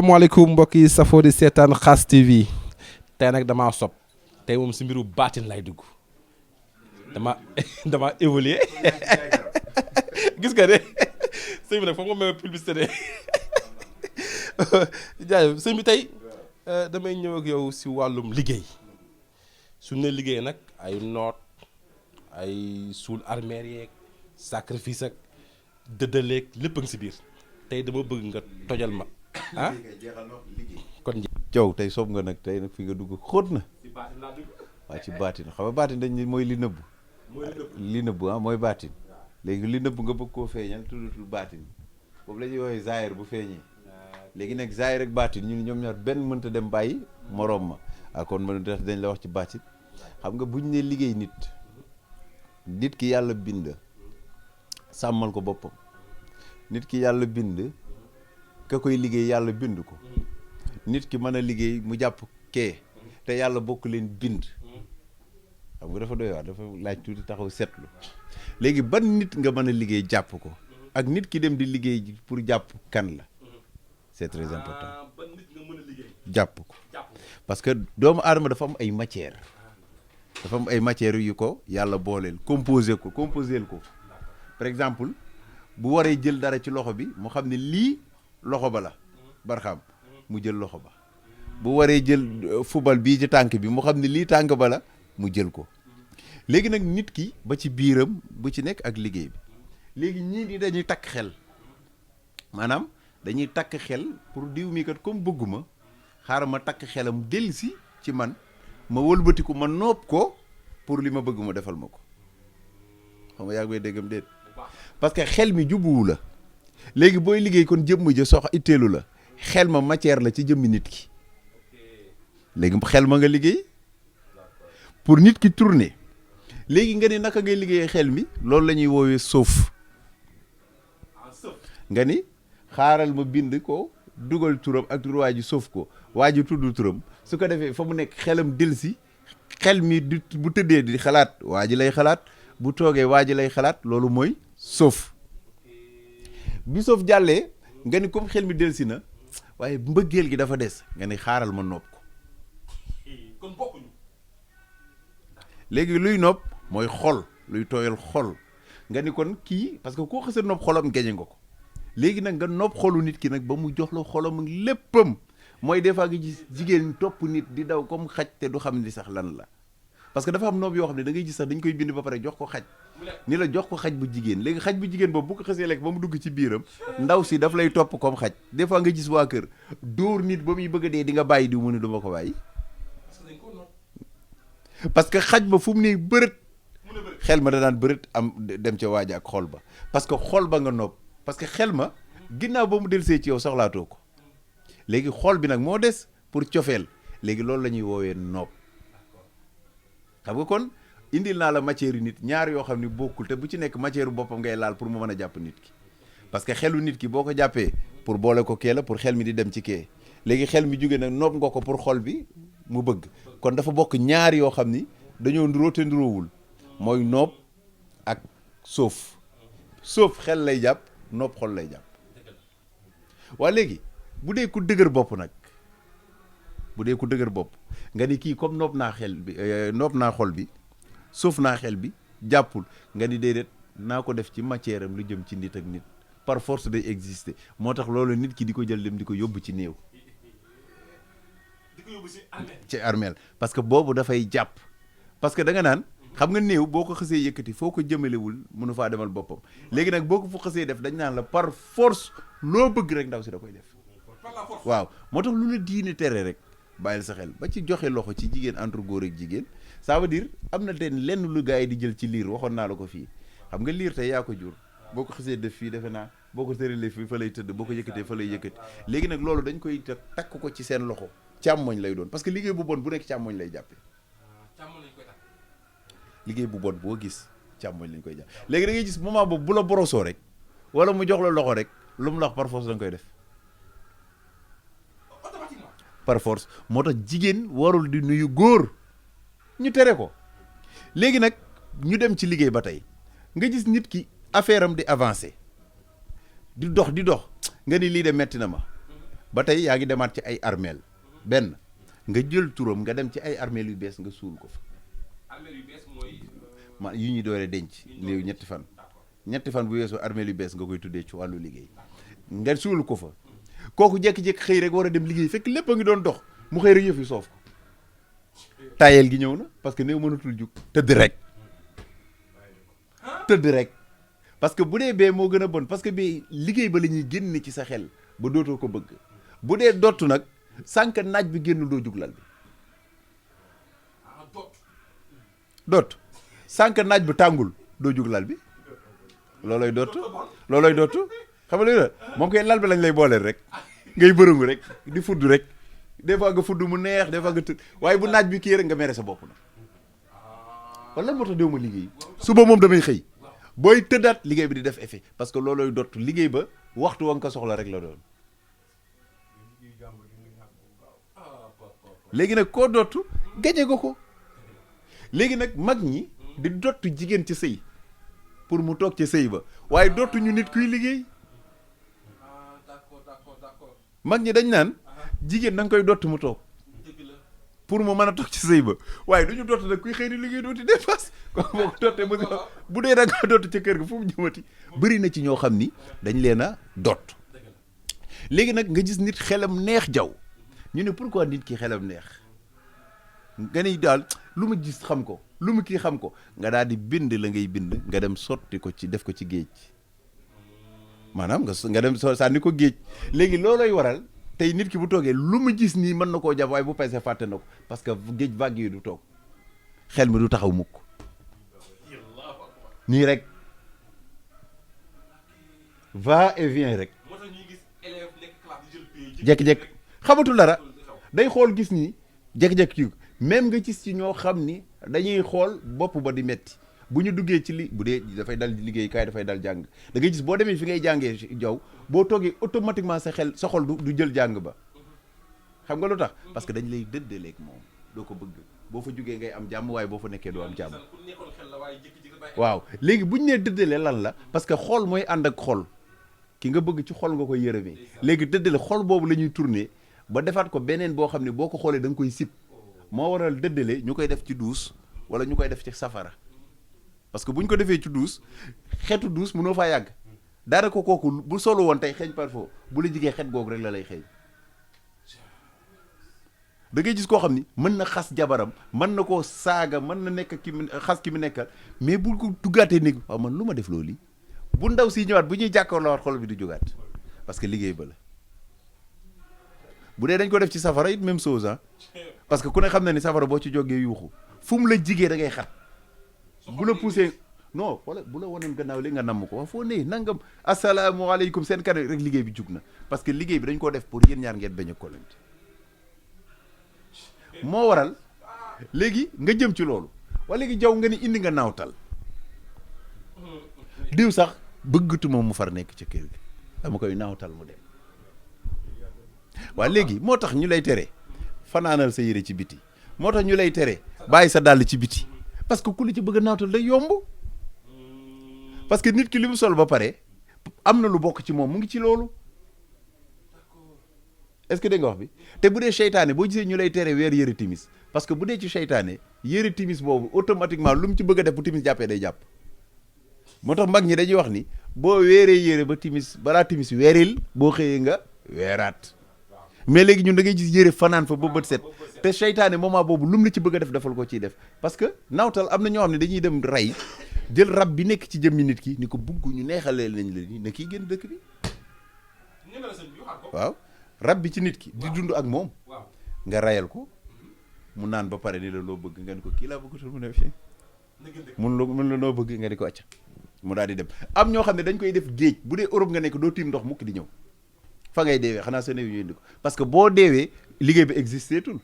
asalaamaaleykum mbokk yi safoo di seetaan Khass TV tey nag damaa sob tey moom si mbiru baatin lay dugg dama évoluer gis nga de sëñ bi nag foog nga may publicité de jaay sëñ bi tey damay ñëw ak yow si wàllum liggéey su ne liggéey nag ay noot ay suul armeer yeeg sacrifice ak dëddaleeg lépp a ngi si biir tey dama bëgg nga tojal ma ah kon Jow tey soob nga nag tey nag fi nga dugg xóot na waaw ci baatin xam nga baatin dañ ni mooy li nëbbu li nëbbu mooy baatin léegi li nëbbu nga bëgg koo feeñal tuddatul baatin boobu la ñuy woowee zaahir bu feeñee léegi nag zaahir ak baatin ñu ñoom ñaar benn mënta dem bàyyi moroom ma kon mën tax dañ la wax ci baatin xam nga buñ ne liggéey nit ki yàlla bind sàmmal ko boppam nit ki yàlla bind ka koy liggéey yàlla bind ko nit ki mën a liggéey mu jàpp kee te yàlla bokk leen bind xam nga dafa doy waar dafa laaj tuuti taxaw seetlu léegi ban nit nga mën a liggéey jàpp ko ak nit ki dem di liggéey pour jàpp kan la c'est très important ban nit nga mën a liggéey jàpp ko parce que doomu aadama dafa am ay matière yu ko yàlla booleel composé ko par exemple bu waree jël dara ci loxo bi mu xam ne lii loxo ba la barxam mu jël loxo ba bu waree jël fubal bii ci tànk bi mu xam ne lii tànk ba la mu jël ko léegi nag nit ki ba ci biiram bu ci nekk ak liggéey bi léegi ñii di dañuy takk xel maanaam dañuy takk xel pour diw mi kat comme bëgguma xaaral ma takk xelam dellusi ci man ma wëlbatiku ma nopp ko pour li ma bëgg ma defal ma ko xam nga yaa ngi may déggam déet parce que xel mi jubbuwu la léegi booy liggéey kon jëmm ja sox itteelu la xel ma matière la ci jëmmi nit ki léegi xel ma nga liggéey pour nit ki tourner léegi nga ni naka ngay liggéeyee xel mi loolu la ñuy woowee soof nga ni xaaral ma bind ko dugal turam ak tur waa ji soof ko waa ji tudd turam su ko defee fa mu nekk xelam delsi xel mi bu tëddee di xalaat waa ji lay xalaat bu toogee waa ji lay xalaat loolu mooy soof bi soof jàllee nga ni comme xel mi delsi na waaye mbëggeel gi dafa des nga ni xaaral ma nopp ko kon bokkuñu léegi luy nopp mooy xol luy tooyal xol nga ni kon kii parce que koo xësa nopp xolam geñe nga ko léegi nag nga nopp xolu nit ki nag ba mu jox la xolam ak léppam mooy des fois nga gis jigéen topp nit di daw comme xaj te du xam ni sax lan la parce que dafa am noob yoo xam ne da ngay gis sax dañ koy bind ba pare jox ko xaj ni la jox ko xaj bu jigéen léegi xaj bu jigéen boobu bu ko xësee lekk ba mu dugg ci biiram ndaw si daf lay topp comme xaj des fois nga gis waa kër dóor nit ba muy bëgg a dee di nga bàyyi diw mu ne duma ko bàyyi parce que xaj ba fu mu ne bërët xel ma da daan bërët am dem ca waaja ak xol ba parce que xol ba nga nopp parce que xel ma ginnaaw ba mu delsee ci yow soxlaatoo ko léegi xol bi nag moo des pour cofeel léegi loolu la ñuy woowee nopp xam nga kon indil naa la matière yu nit ñaar yoo xam ne bokkul te bu ci nekk matière boppam ngay laal pour mu mën a jàpp nit ki parce que xelu nit ki boo ko jàppee pour boole ko kee la pour xel mi di dem ci kee léegi xel mi jóge nag nopp nga ko pour xol bi mu bëgg kon dafa bokk ñaar yoo xam ni dañoo nduróo te nduróowul mooy nopp ak soof xel lay jàpp nopp xol lay jàpp waa léegi bu dee ku dëgër bopp nag nga ni kii comme nopp naa xel bi nopp naa xol bi soof naa xel bi jàppul nga ni déedéet naa ko def ci matière am lu jëm ci nit ak nit par force day exister moo tax loolu nit ki di ko jël dem di ko yóbbu ci néew ci armeel parce que boobu dafay jàpp parce que da nga naan xam nga néew boo ko xësee yëkkati foo ko jëmalewul mënu faa demal boppam léegi nag boo ko fu xësee def dañ naan la par force loo bëgg rek ndaw si da koy def waaw moo tax lu la diine tere rek bàyyil sa xel ba ci joxe loxo ci jigéen entre góor ak jigéen ça veut dire am na teen lenn lu gars yi di jël ci liir waxoon naa la ko fii xam nga liir tey yaa ko jur boo ko xësee def fii defe naa boo ko tëralee fii fa lay tëdd boo ko yëkkatee fa lay yëkkati léegi nag loolu dañ koy takk ko ci seen loxo càmmoñ lay doon parce que liggéey bu bon bu nekk càmmoñ lay jàppe liggéey bu bon boo gis càmmoñ lañ koy jàpp léegi da ngay gis moment boobu bu la borosoo rek wala mu jox la loxo rek lu mu la wax par force da nga koy def par force moo tax jigéen warul di nuyu góor ñu tere ko léegi nag ñu dem ci liggéey ba tey nga gis nit ki affaire am di avancer di dox nga ni lii de metti na ma ba tey yaa ngi demaat ci ay armeel benn nga jël turam nga dem ci ay armeel yu bees nga suul ko fa. armeel yu bees mooy. yu ñuy doole denc léegi ñetti fan bu weesoo armeel yu bees nga koy tuddee ci wàllu liggéey nga suul ko fa kooku jékki-jékki xëy rek war a dem liggéey fekk lépp a ngi doon dox mu xëy rek yëf yi soof ko tayel gi ñëw na parce que néew mënatul jug tëdd rek parce que bu dee bee moo gën a bon parce que bii liggéey ba la ñuy génne ci sa xel ba dootoo ko bëgg bu dee dottu nag sànq naaj bi génn doo jug lal bi dott sànq naaj bi tàngul doo jug lal bi looloy dottu xam nga la moom koy lal bi lañ lay booleel rek ngay bërëngu rek di fudd rek des fois nga fudd mu neex des fois nga tëdd waaye bu naaj bi kii rek nga mere sa bopp na wala moo tax déw ma liggéey suba moom damay xëy booy tëddaat liggéey bi di def effet parce que loolooy dott liggéey ba waxtu wa nga ko soxla rek la doon léegi nag koo dottu gañe ko léegi nag mag ñi di dottu jigéen ci sëy pour mu toog ci sëy ba waaye dottu ñu nit kuy liggéey mag ñi dañ naan jigéen da nga koy dott mu toog pour mu mën a toog ci sëy ba waaye du ñu dott nag kuy xëy ni liggéey dooti dépasse kon boo ko dottee bu dee da nga dott ca kër ga fu mu jëmati bëri na ci ñoo xam ni dañ leen a dott léegi nag nga gis nit xelam neex jaw ñu ne pourquoi nit ki xelam neex nga ni daal lu ma gis xam ko lu mu kii xam ko nga daal di bind la ngay bind nga dem sotti ko ci def ko ci géej maanaam nga dem sànni ko géej léegi loolooy waral tey nit ki bu toogee lu mu gis nii mën na koo jàpp waaye bu peese fàtte na ko parce que géej vague yi du toog xel mi du taxaw mukk nii rek va et vient rek jekk-jekk xamatul dara day xool gis nii jekk-jekk yu même nga gis ci ñoo xam ni dañuy xool bopp ba di metti bu ñu duggee ci bu dee dafay dal liggéey kaay dafay dal jàng da ngay gis boo demee fi ngay jàngee jaw boo toogee automatiquement sa xol du jël jàng ba xam nga lu tax parce que dañ lay dëddaleeg moom doo ko bëgg boo fa jugee ngay am jàmm waaye boo fa nekkee doo am jàmm waaw léegi bu ñu nee dëddale lan la parce que xol mooy ànd ak xol ki nga bëgg ci xol nga koy yërëmee léegi dëddale xol boobu la ñuy tourner ba defaat ko beneen boo xam ne boo ko xoolee da nga koy sib moo waral dëddale ñu koy def ci duus wala ñu koy def ci safara parce que bu ñu ko defee ci duus xeetu duus mënoo faa yàgg daara ko kooku bu solo woon tey xeeñ parfum bu la jigee xeet googu rek la lay xeeñ da ngay gis koo xam ni mën na xas jabaram mën na koo saaga mën na nekk xas ki mu nekkal mais bu ko duggaatee néeg waaw man lu ma def loolu bu ndaw si ñëwaat bu ñuy jàkkaarloo waat xol bi di jógaat parce que liggéey ba la bu dee dañ ko def ci safara it même chose ah parce que ku ne xam na ni safara boo ci jógee yuuxu fu mu la jigee da ngay xat bu la poussé non wala bu la wonoon gannaaw li nga namm ko wax foo ne nangam asalaamaaleykum seen kanam rek liggéey bi jug na parce que liggéey bi dañ koo def pour yéen ñaar ngeen bañ a kolante moo waral léegi nga jëm ci loolu wala léegi jaw nga ni indi nga naawtal diw sax bëggatuma mu far nekk ca kër gi dama koy naawtal mu dem waaye léegi moo tax ñu lay tere fanaanal sa yére ci biti moo tax ñu lay tere bàyyi sa dàll ci biti parce que ku li ci bëgg a naawtal day yomb parce que nit ki li mu sol ba pare am na lu bokk ci moom mu ngi ci loolu est-ce que dégg nga wax bi te bu dee seytaane boo gisee ñu lay tere weer yëre timis parce que bu dee ci seytaane yëre timis boobu automatiquement lu mu ci bëgg a def bu timis jàppee day jàpp moo tax mag ñi dañuy wax ni boo weeree yëre ba timis balaa timis weeril boo xëyee nga weeraat mais léegi ñun da ngay gis yëre fanaan fa ba bët set te seytaane moment boobu lu mu la ci bëgg a def defal ko ciy def parce que nawtal am na ñoo xam ne dañuy dem rey jël rab bi nekk ci jëmmi nit ki ni ko bugg ñu neexalee nañ la ni ne kii génn dëkk bi waaw rab bi ci nit ki di dund ak moom nga rayal ko mu naan ba pare ni la loo bëgg nga ni ko kii laa bëggatul mu ne fii mun la noo bëgg nga di ko acca mu daal di dem am ñoo xam ne dañ koy def géej bu dee Europe nga nekk doo tiim ndox mukk di ñëw fa ngay deewee xanaa sa néew ñu indi ko parce que boo deewee liggéey bi existé tul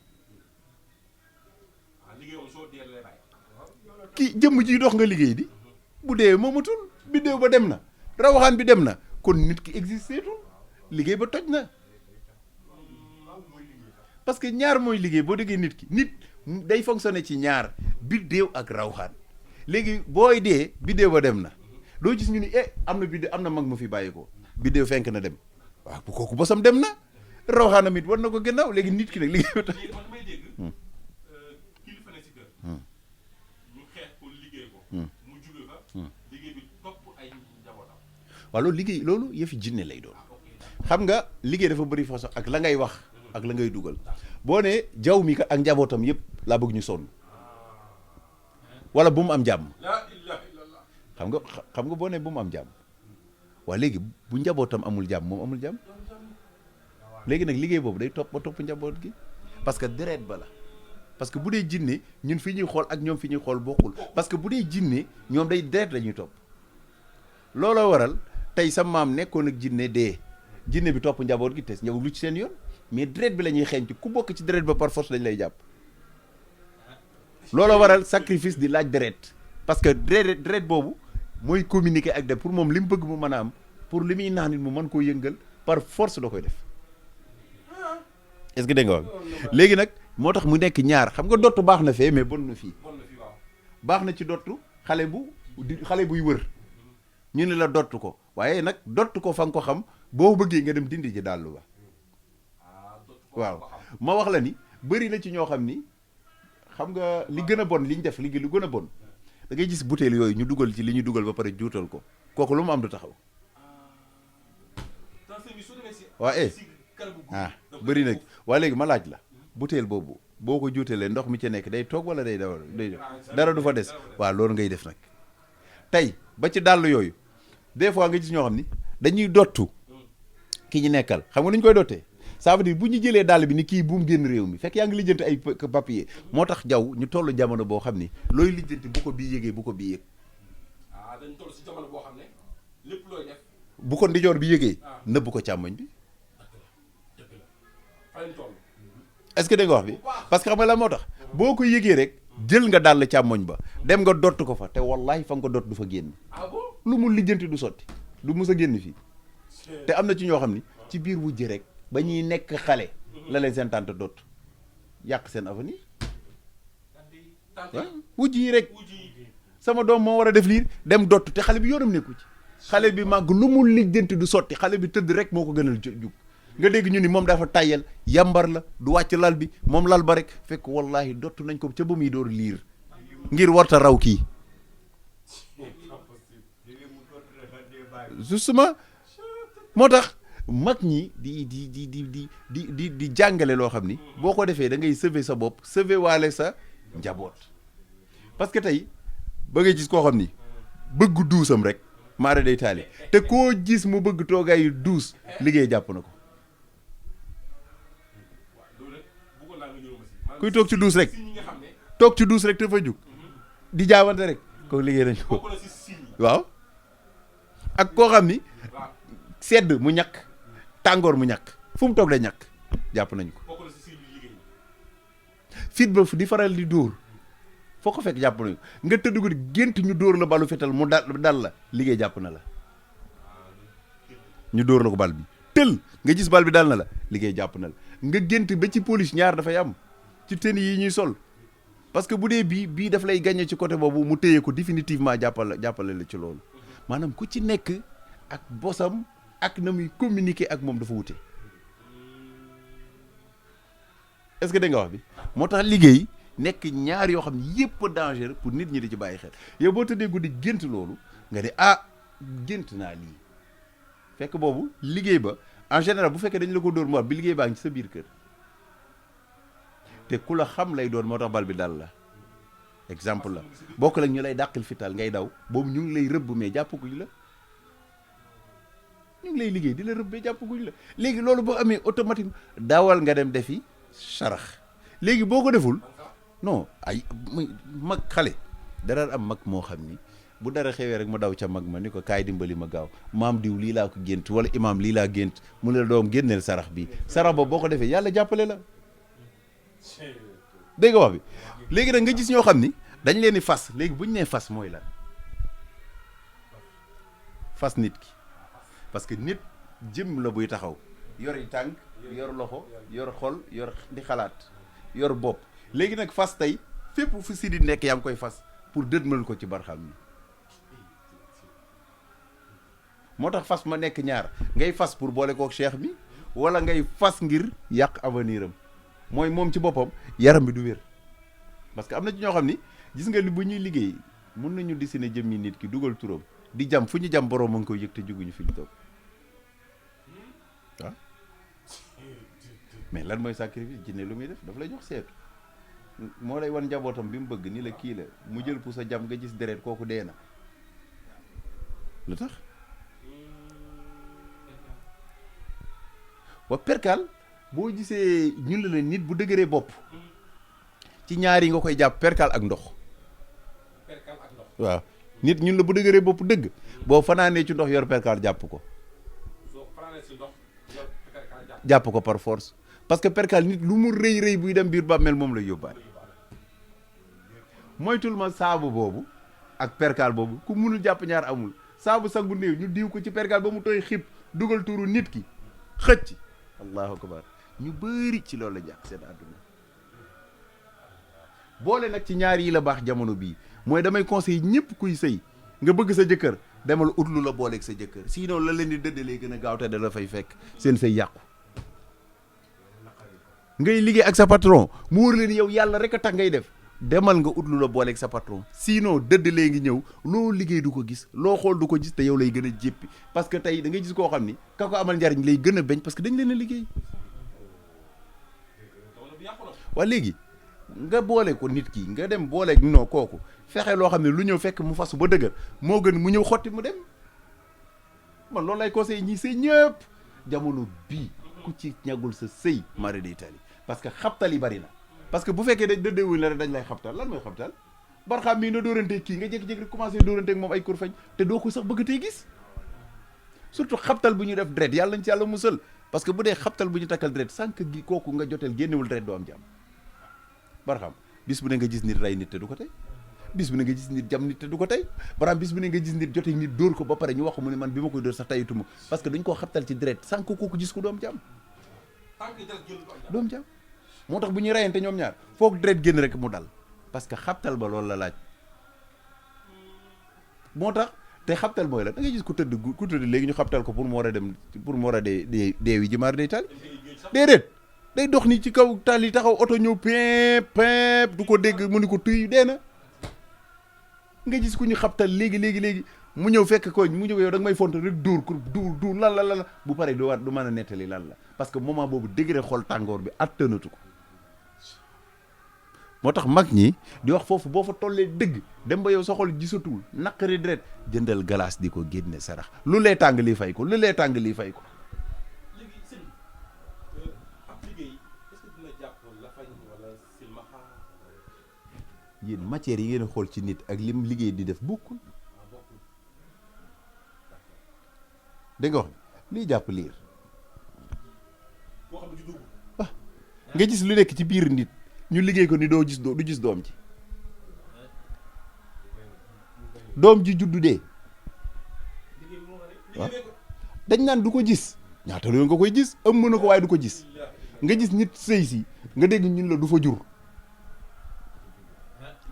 ki jëmm ji dox nga liggéey di bu deewee moomatul biddéew ba dem na rawaxaan bi dem na kon nit ki existé tul liggéey ba toj na parce que ñaar mooy liggéey boo déggee nit ki nit day fonctionner ci ñaar biddéew ak rawaxaan léegi booy dee biddéew ba dem na doo gis ñu ni am na biddéew am na mag mu fi bàyyi ko biddéew fenk na dem waaw bu kooku bosam dem na rawaxaanam it war na ko gannaaw léegi nit ki nag liggéey ba tax. léegi man may dégg kilifa ne si kër ñu xeex pour liggéey ko mu jóge fa liggéey bi topp ay njabootam. waaw loolu liggéey loolu yëfi jinne lay doon xam nga liggéey dafa bëri façon ak la ngay wax ak la ngay dugal boo ne jaww mi kat ak njabootam yëpp laa bëgg ñu sonn wala bu mu am jàmm xam nga boo ne bu mu am jàmm waaye léegi bu njabootam amul jàmm moom amul jàmm léegi nag liggéey boobu day topp njaboot gi parce que deret ba la parce que bu dee jinne ñun fi ñuy xool ak ñoom fi ñuy xool bokkul parce que bu dee jinne ñoom day deret la ñuy topp looloo waral tey sa maam nekkoon ak jinne dee jinne bi topp njaboot gi te ñëw lu ci seen yoon mais deret bi la ñuy xeeñ ci ku bokk ci deret ba par force dañ lay jàpp looloo waral sacrifice di laaj deret parce que deret boobu mooy communiquer ak dem pour moom li mu bëgg mu mën a am pour li muy naan nit mu mën koo yëngal par force da koy def est-ce que dégg nga wax léegi nag moo tax mu nekk ñaar xam nga dottu baax na fee mais bon na fii baax na ci dottu xale buy wër ñu ne la dottu ko waaye nag dottu ko fa nga ko xam boo bëggee nga dem dindi ji dàllu ba waaw ma wax la ni bëri na ci ñoo xam ni xam nga li gën a bon li ñu def li gën a bon da ngay gis butéel yooyu ñu dugal ci li ñu dugal ba pare juutal ko kooku lu mu am du taxaw waaw bëri nag waaye léegi ma laaj la butéel boobu boo ko juutalee ndox mi ci nekk day toog wala day dara du fa des waaw loolu ngay def nag tey ba ci dàll yooyu des fois nga gis ñoo xam ni dañuy dottu ki ñu nekkal xam nga nu ñu koy dottee ça veut dire bu ñu jëlee dàll bi ni kii bu mu génn réew mi fekk yaa ngi lijjanti ay papier moo tax jaw ñu toll jamono boo xam ni looy lijjanti bu ko bii yëgee bu ko bii yëg dañ toll si jamono boo xam ne lépp looy def bu ko ndijoor bi yëgee nëbb ko càmmoñ bi est-ce que dégg nga wax bi parce que xam nga la moo tax boo ko yëgee rek jël nga dàll càmmoñ ba dem nga dott ko fa te wallahi fa nga ko dott du fa génn lu mu lijjanti du sotti du mus a génn fii te am na ci ñoo xam ni ci biir wujje rek ba ñuy nekk xale la leen seen tante dott yàq seen avenir wujj yi rek sama doom moo war a def lii dem dott te xale bi yoonam nekku ci xale bi màgg lu mu lijjanti du sotti xale bi tëdd rek moo ko gënal jug nga dégg ñu ni moom dafa tàyyal yambar la du wàcc lal bi moom lal ba rek fekk wallahi dott nañ ko ca ba muy door liir ngir warta raw kii justement moo tax mag ñi di jàngale loo xam ni boo ko defee da ngay sauver sa bopp sauver waale sa njaboot parce que tey ba ngay gis koo xam ni bëgg duusam rek maara day taali te koo gis mu bëgg toogaayu duus liggéey jàpp na ko kuy toog ci duus rek te fa jug di jaawante rek kooku liggéey nañ ko waaw ak koo xam ni sedd mu ñàkk tàngoor mu ñàkk fu mu toog day ñàkk jàpp nañ ko fit ba di faral di dóor foo ko fekk jàpp nañ ko nga tëdd ko di gént ñu dóor la balu fetal mu dal la liggéey jàpp na la ñu dóor la ko bal bi tël nga gis bal bi dal na la liggéey jàpp na la nga gént ba ci police ñaar dafay am ci tenue yi ñuy sol parce que bu dee bii daf lay gagné ci côté boobu mu téye ko définitivement jàppale la ci loolu maanaam ku ci nekk ak bosam ak na muy communiquer ak moom dafa wute est-ce que da nga wax bi moo tax liggéey nekk ñaar yoo xam ne yépp danger pour nit ñi di ci bàyyi xel yow boo tëddee guddi gént loolu nga ne gént naa lii fekk boobu liggéey ba en général bu fekkee dañ la ko dóor mu wax bi liggéey baa ngi ci sa biir kër te ku la xam lay doon moo tax bal bi dal la exemple la bokk la ñu lay dàqil fital ngay daw boobu ñu ngi lay rëbb mais jàppaguñ la ñu ngi lay liggéey di la rëbb mais jàppaguñ la léegi loolu boo amee automatique daawal nga dem defi sarax léegi boo ko deful non ay mag xale dara am mag moo xam ni bu dara xewee rek ma daw ca mag ma ni ko kaay dimbali ma gaaw maam diw lii laa ko gént wala imaam lii laa gént mu ne la doom génneel sarax bi sarax ba boo ko defee yàlla jàppale la dégg nga wax bi léegi nag nga gis ñoo xam ni dañ leen di fas léegi bu ñu nee fas mooy lan fas nit ki parce que nit jëm la buy taxaw yor yi tànk yor loxo yor xol yor di xalaat yor bopp léegi nag fas tey fépp fu si di nekk yaa ngi koy fas pour dëdmal ko ci barxam ni moo tax fas ma nekk ñaar ngay fas pour boole kook cheikh bi wala ngay fas ngir yàq avenir am mooy moom ci boppam yaram bi du wér parce que am na ci ñoo xam ni gis nga ni bu ñuy liggéey mun nañu dessiner jëmmi nit ki dugal turam di jam fu ñu jam borom a ngi koy yëg te juguñu fi ñu toog waaw mais lan mooy sacrifice jinne lu muy def daf lay jox seetu moo lay wan njabootam bi mu bëgg ni la kii la mu jël pour sa jam nga gis deret kooku dee na lu tax wa perkal boo gisee ñun la nit bu dëgëree bopp ci ñaar yi nga koy jàpp perkal ak ndox waaw nit ñun la bu dëgëree bopp dëgg boo fanaanee ci ndox yor perkal jàpp ko jàpp ko par force parce que perkal nit lu mu rëy rëy buy dem biir bàmmeel moom lay yóbbaale moytul ma saabu boobu ak perkal boobu ku munul jàpp ñaar amul saabu sangu néew ñu diw ko ci perkal ba mu tooy xib dugal tuuru nit ki xëcc allahu akbar ñu bëri ci loolu la jàpp seen àdduna boole nag ci ñaar yi la baax jamono bii mooy damay conseil ñëpp kuy sëy nga bëgg sa jëkkër demal ut lu la booleeg sa jëkkër sinon la leen di dëddalee gën a gaaw te da la fay fekk seen sëy yàqu ngay liggéey ak sa patron mu wóor leen yow yàlla rek a tax ngay def demal nga ut lu la booleeg sa patron sinon dëddalee ngi ñëw loo liggéey du ko gis loo xool du ko gis te yow lay gën a jéppi parce que tey da ngay gis koo xam ni ka ko amal njariñ lay gën a bañ parce que dañ leen a liggéey waa léegi nga boole ko nit ki nga dem booleeg non kooku fexe loo xam ne lu ñëw fekk mu fasu ba dëgër moo gën mu ñëw xotti mu dem man loolu lay conseillé ñi sëy ñëpp jamono bii ku ci ñagul sa sëy mari day tali parce que xabtal yi bari na parce que bu fekkee dañ dëddewul la rek dañ lay xabtal lan mooy xabtal barxaam mii na dóoranteeg kii nga jékki-jékki rek commencé dóoranteeg moom ay kur fañ te doo ko sax bëgg tey gis surtout xabtal bu ñu def dret yàlla nañ ci yàlla musal parce que bu dee xabtal bu ñu takkal dret sànq gi kooku nga joteel génnewul dret doo am jàmm barxam bis bu ne nga gis nit rey nit te du ko tey bis bu ne nga gis nit jam nit te du ko tey baraam bis bu ne nga gis nit jote nit dóor ko ba pare ñu wax mu ne man bi ma koy dóor sax tayituma parce que dañ koo xabtal ci dret sànq kooku gis ko doom jàmm doom jàmm moo tax bu ñuy reyante ñoom ñaar foog dret génn rek mu dal parce que xabtal ba loolu la laaj moo tax te xabtal mooy la da ngay gis ku tëdd léegi ñu xabtal ko pour mu war a dem pour mu war a dee deewi ji maar day taal déedéet day dox ni ci kaw taal yi taxaw oto ñëw pep du ko dégg mu ni ko tuy dee na nga gis ku ñu xabtal léegi mu ñëw fekk ko mu ñëw yow da nga may font rek duur lan bu pare du mën a nettali lan la parce que moment boobu degré xol tàngoor bi attanatu ko moo tax mag ñi di wax foofu boo fa tollee dëgg dem ba yow sa xol gisatul naqari deret jëndal galaas di ko génne sarax lu lay tàng lii fay ko léegi sëñ ab liggéey est-ce que dina jàpp lafañ wala silmaxa yéen matière yi ngeen xool ci nit ak lim liggéey di def bokkul dégg nga wax lii jàpp liir boo xam ne juddoo nga gis lu nekk ci biir nit ñu liggéey ko ni du gis doom ji doom ji juddu dee waaw dañ naan du ko gis ñaata loolu nga koy gis ëmm na ko waaye du ko gis nga gis nit sëy si nga dégg ñun la du fa jur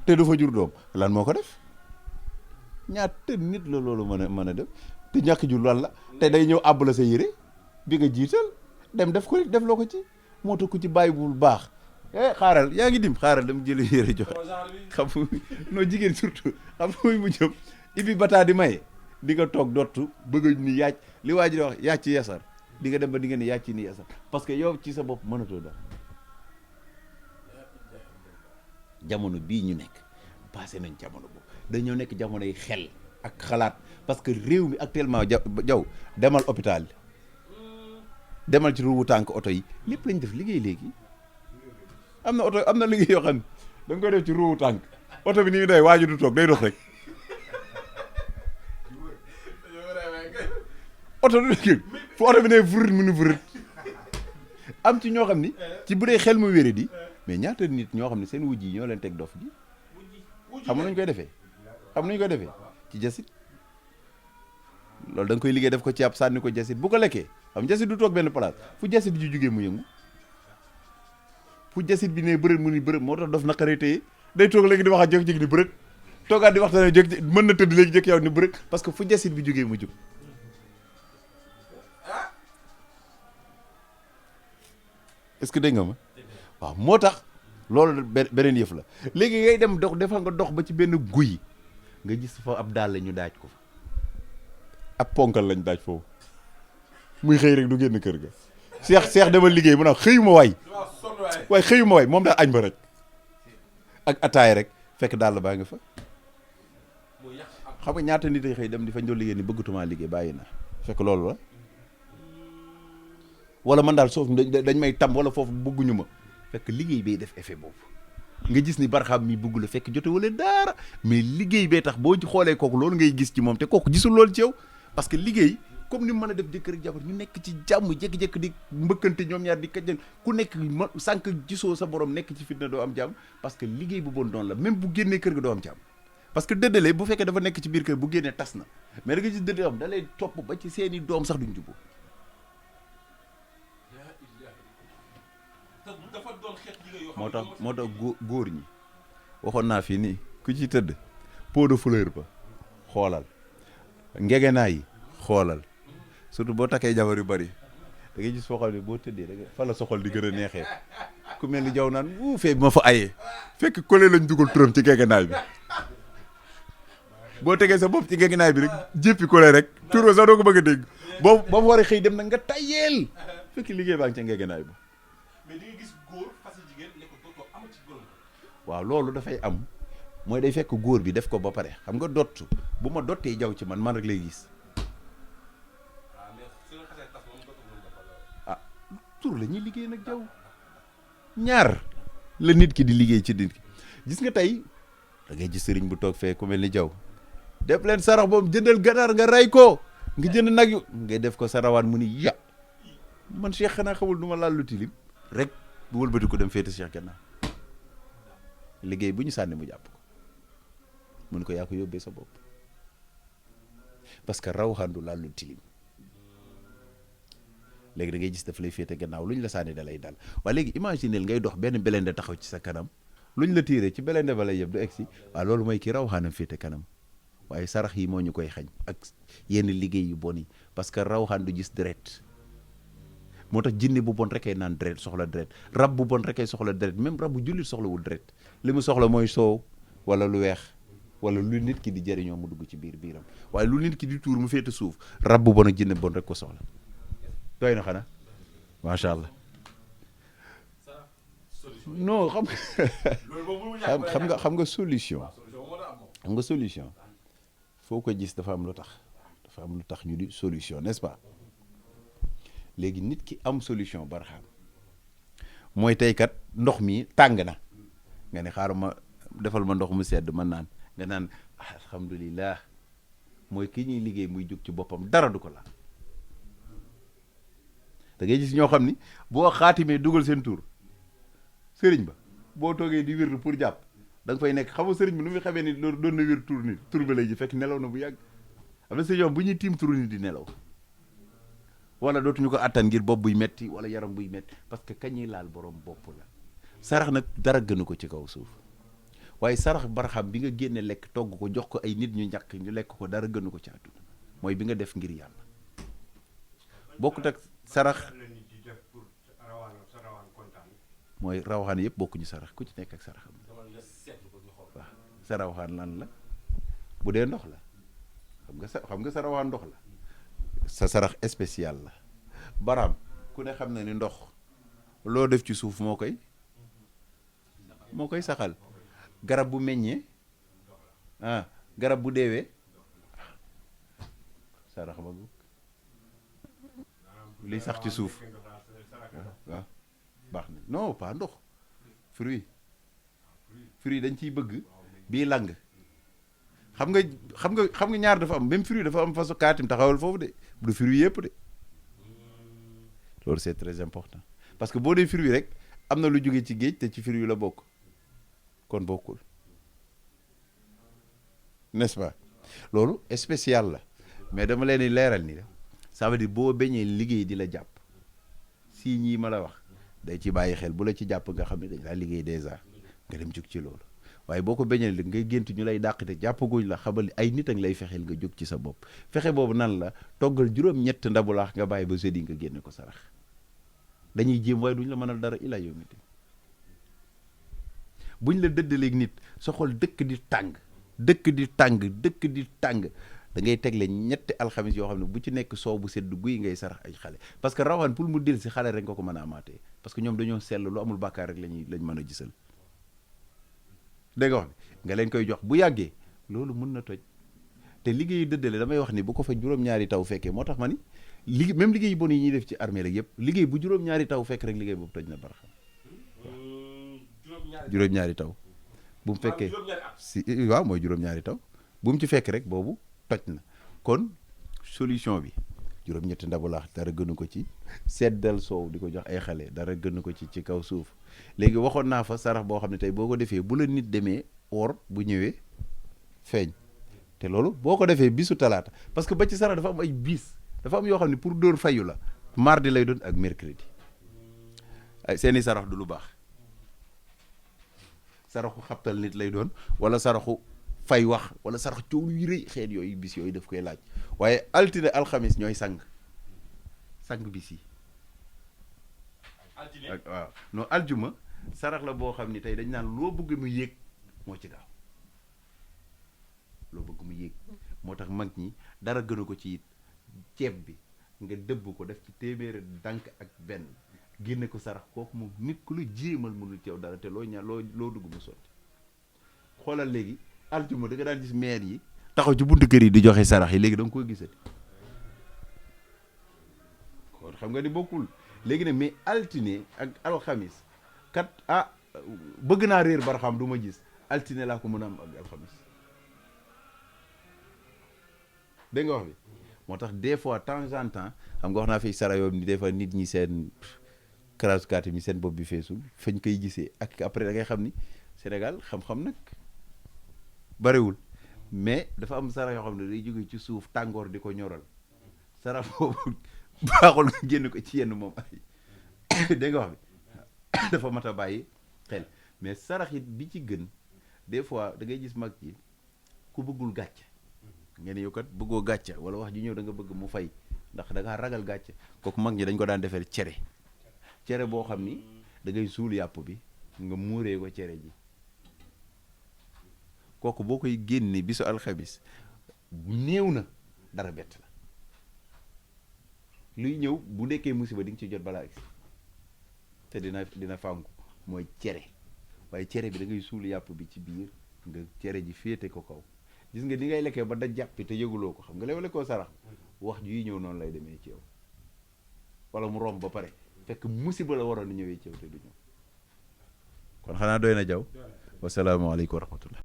te du fa jur doom lan moo ko def ñaata nit la loolu mën a def te ñàkk jur lan la te day ñëw àbb la sa yére bi nga jiital dem def ko def loo ko ci moo tax ku ci bàyyi bul baax xaaral yaa ngi dim xaaral dama jël yére jox xam noo jigéen surtout xam muy mu jëm ibi bataa di maye di nga toog dottu bëgg ni yaaj li waa ji di wax yaaj ci yasar di nga dem ba di nga ne yaaj ci ni yasar parce que yow ci sa bopp mënatoo dara jamono bii ñu nekk passé nañ jamono boobu dañoo nekk jamono yi xel ak xalaat parce que réew mi actuellement jaw demal hôpital demal ci ruubu tànk oto yi lépp lañ def liggéey léegi am na oto am na liggéey yoo xam ne da nga koy def ci ruubu tànk oto bi ni muy day waaju du toog day dox rek oto du liggéey fu oto bi ne vurit mu nu vurit am ci ñoo xam ni ci bu dee xel mu wéré di mais ñaata nit ñoo xam ne seen wujj yi ñoo leen teg dof gi xam nañu koy defee ci jasit loolu da nga koy liggéey def ko ci ab sànni ko jasit bu ko lekkee xam jasit du toog benn place fu jasit ji jugee mu yëngu fu jasit bi ne bërët mu ni bërët moo tax dof naqaree téye day toog léegi di wax ak jékki-jékki ni bërët toogaat di waxtaan jékki mën na tëdd léegi jékki yow ni bërët parce que fu jasit bi jugee mu jug est-ce que dégg nga ma waaw moo tax loolu beneen yëf la léegi ngay dem dox defal nga dox ba ci benn guy nga gis fa ab daal la ñu daaj ko fa ab ponkal lañ daaj foofu muy xëy rek du génn kër ga seex dama liggéey mu naan xëyuma waay xëyuma waay moom daal añ ba rek ak ataay rek fekk daal baa nga fa xam nga ñaata nit ay xëy dem di fa ñoo liggéey ni bëggatumaa liggéey bàyyi na fekk loolu la wala man daal soof dañ may tam wala foofu bëgguñu ma fekk liggéey bay def effet boobu nga gis ni barxam mi bëgg la fekk jote wala daara mais liggéey bee tax boo xoolee kooku loolu ngay gis ci moom te kooku gisul loolu ci yow parce que liggéey comme ni mu mën a def jëkkër ak jabar ñu nekk ci jàmm jékki-jékki di mbëkkante ñoom ñaar di kajjan ku nekk sànq gisoo sa borom nekk ci fitna doo am jàmm parce que liggéey bu bon doon la même bu génnee kër ga doo am jàmm parce que dëddale bu fekkee dafa nekk ci biir kër bu génnee tas na mais da nga gis dëddale am da lay topp ba ci seeni doom sax duñ juboo moo tax góor ñi waxoon naa fii nii ku ci tëdd pot de fleur ba xoolal ngegenaa yi xoolal surtout boo takkee jabar yu bari da ngay gis foo xam ne boo tëddee da nga fa la soxal di gën a neexee ku mel ni jaw naan fee bi ma fa ayee fekk collé lañ dugal turam ci ngegenaay bi boo tegee sa bopp ci ngegenaay bi rek jéppi collé rek tur ba sax doo ko bëgg a dégg boo ba mu war a xëy dem nag nga tayeel fekk liggéey baa ngi ca ngegenaay ba mais di nga gis góor fas jigéen ne ko dootoo am ci góor. waaw loolu dafay am mooy day fekk góor bi def ko ba pare xam nga dott bu ma dottee jaw ci man rek lay gis ah tur la ñuy liggéey nag jaw ñaar la nit ki di liggéey ci nit ki gis nga tey da ngay gis sëriñ bu toog fee ku mel ni jaw def leen sarax boobu jëndal ganaar nga rey ko nga jënd nag yu ngay def ko sarawaan mu ni ya man Cheikh xanaa xamul du ma laal lu tilim rek bu wëlbati ko dem féete Cheikh gannaaw liggéey bu ñu sànni mu jàpp ko mun ko yaa ko yóbbee sa bopp parce que rawxaan du laal lu tilim léegi da ngay gis daf lay féete gannaaw lu ñu la sànni da lay dal waaye léegi imagineel ngay dox benn belende taxaw ci sa kanam lu ñu la tiiree ci belende ba lay yëpp du egsi waaw loolu mooy kii rawxaanam féete kanam waaye sarax yi moo ñu koy xañ ak yenn liggéey yu bon yi parce que rawxaan du gis deret moo tax jinne bu bon rekay naan deret soxla deret rab bu bon rekay soxla deret même rab bu jullit soxlawul deret li mu soxla mooy soow wala lu weex wala lu nit ki di jëriñoo mu dugg ci biiram waaye lu nit ki di tuur mu féete suuf rab bu bon ak jinne bon rek ko soxla doy na xanaa macha allah non xam nga solution foo ko gis dafa am lu tax ñu di solution n'est-ce pas léegi nit ki am solution barxam mooy tey kat ndox mi tàng na nga ne xaaral ma defal ma ndox mu sedd ma naan nga naan alhamdulilah mooy ki ñuy liggéey muy jóg ci boppam dara du ko laal da ngay gis ñoo xam ni boo xaatimee dugal seen tur sëriñ ba boo toogee di wirdu pour jàpp da nga fay nekk xam nga sëriñ bi nu muy xamee ni doon na wir tur ni tur ba lay ji fekk nelaw na bu yàgg am na sëriñ bu ñuy tiim turu ni di nelaw wala dootuñu ko attan ngir bopp buy metti wala yaram buy metti parce que kañuy laal borom bopp la sarax nag dara gënu ko ci kaw suuf waaye sarax barxam bi nga génne lekk togg ko jox ko ay nit ñu ñàkk ñu lekk ko dara gënu ko ci àdduna mooy bi nga def ngir yàlla bokkut ak sarax mooy rawaxaan yëpp bokkuñu sarax ku ci nekk ak saraxam waaw sa rawaxaan lan la bu dee ndox la xam nga sa rawaxaan ndox la sa sarax spécial la baraam ku ne xam na ni ndox loo def ci suuf moo koy saxal garab bu meññee garab bu deewee sarax ba liy sax ci suuf waaw baax na non pas ndox fruit dañ ciy bëgg bii lang xam nga ñaar dafa am même fruit dafa am façon kaatim taxawal foofu de du fruit yëpp de loolu c'est très important parce que boo dee fruit rek am na lu jóge ci géej te ci fruit la bokk kon bokkul n'est-ce pas loolu spécial la mais dama leen di leeral ni la ça veut dire boo beñee liggéey di la jàpp si ñii ma la wax day ci bàyyi xel bu la ci jàpp nga xam ne dañ laa liggéey déjà nga dem jóg ci loolu waaye boo ko beñee li ngay gént ñu lay dàqite jàppaguñ la xamal ay nit ak lay fexeel nga jóg ci sa bopp fexe boobu nan la toggal juróom-ñett ndabu laax nga bàyyi ba jeudi nga génne ko sarax dañuy jéem waaye duñ la mënal dara ila yawmi din buñ la dëddaleeg nit sa xol dëkk di tàng da ngay tegle ñetti alxamis yoo xam ne bu ci nekk soow bu sedd guy ngay sarax ay xale parce que rawaan pour mu del si xale rek nga ko mën a amaatee parce que ñoom dañoo sell lu amul bàkkaar rek lañ mën a gisal dégg nga wax nga leen koy jox bu yàggee loolu mën na toj te liggéeyu dëddale damay wax ni bu ko fa juróom-ñaari taw fekkee moo tax ma ni même liggéey bon yi ñuy def ci armée rek yëpp liggéey bu juróom-ñaari taw fekk rek liggéey boobu toj na baraxam juróom-ñaari taw bu mu fekkee si waaw mooy juróom-ñaari taw bu mu ci fekk rek boobu toj na kon solution bi juróom-ñetti ndabu laax dara gënu ko ci seddal soow di ko jox ay xale dara gënu ko ci kaw suuf léegi waxoon naa fa sarax boo xam ne tey boo ko defee bu la nit demee or bu ñëwee feeñ te loolu boo ko defee bisu talaata parce que ba ci sarax dafa am ay bis dafa am yoo xam ne pour dóor fayu la mardi lay doon ak mercredi ay seeni sarax du lu baax saraxu xabtal nit lay doon wala saraxu fay wax wala sarax coow yu rëy xeet yooyu bis yooyu daf koy laaj waaye altine alxamis ñooy sang bis yi ak waaw non aljuma sarax la boo xam ni tey dañ naan loo bëgg mu yéeg moo ci gaaw loo bëgg mu yéeg moo tax mag ñi dara gënu ko ci it ceeb bi nga dëbb ko def ci téeméeri dànk ak benn génne ko sarax kooku moom nit ku la jéemal mënul ci yow dara te loo ñaan loo dugg mu sotti xoolal léegi aljuma da nga daan gis maire yi taxaw ci buntu kër yi di joxe sarax yi léegi da nga koy gisati kon xam nga ni bokkul léegi ne mais altine ak alxamis kat bëgg naa réer barxam du ma gis altine laa ko mën a am ak alxamis dégg nga wax bi moo tax des fois temps en temps xam nga wax naa fi sara yoom ni des fois nit ñi seen karasukaati mi seen bopp bi feesul fañ koy gisee ak après da ngay xam ni Sénégal xam-xam nag bariwul mais dafa am sara yoo xam ne day jóge ci suuf tàngoor di ko ñoral sara boobu baaxul nga génn ko ci yenn moom ay dégg nga wax bi dafa mat a bàyyi xel mais sarax it bi ci gën des fois da ngay gis mag yi ku bëggul gàcce ngeen yow kat bëggoo gàcce wala wax ji ñëw da nga bëgg mu fay ndax da ngaa ragal gàcce kooku mag ñi dañ ko daan defee cere boo xam ni da ngay suul yàpp bi nga muuree ko cere ji kooku boo koy génne bisu alxamis néew na dara bett la luy ñëw bu nekkee musiba di nga ci jot balaa agsi te dina fànku mooy cere waaye cere bi da ngay suul yàpp bi ci biir nga cere ji féete ko kaw gis nga di ngay lekkee ba da jàppi te yëguloo ko xam nga lew lekkoo sarax wax ju yi ñëw noonu lay demee ci yow wala mu romb ba pare fekk musiba la waroon ñëwee ci yow te du ñëw kon xanaa doy na jaw wasalaamaaleykum wa rahmatullah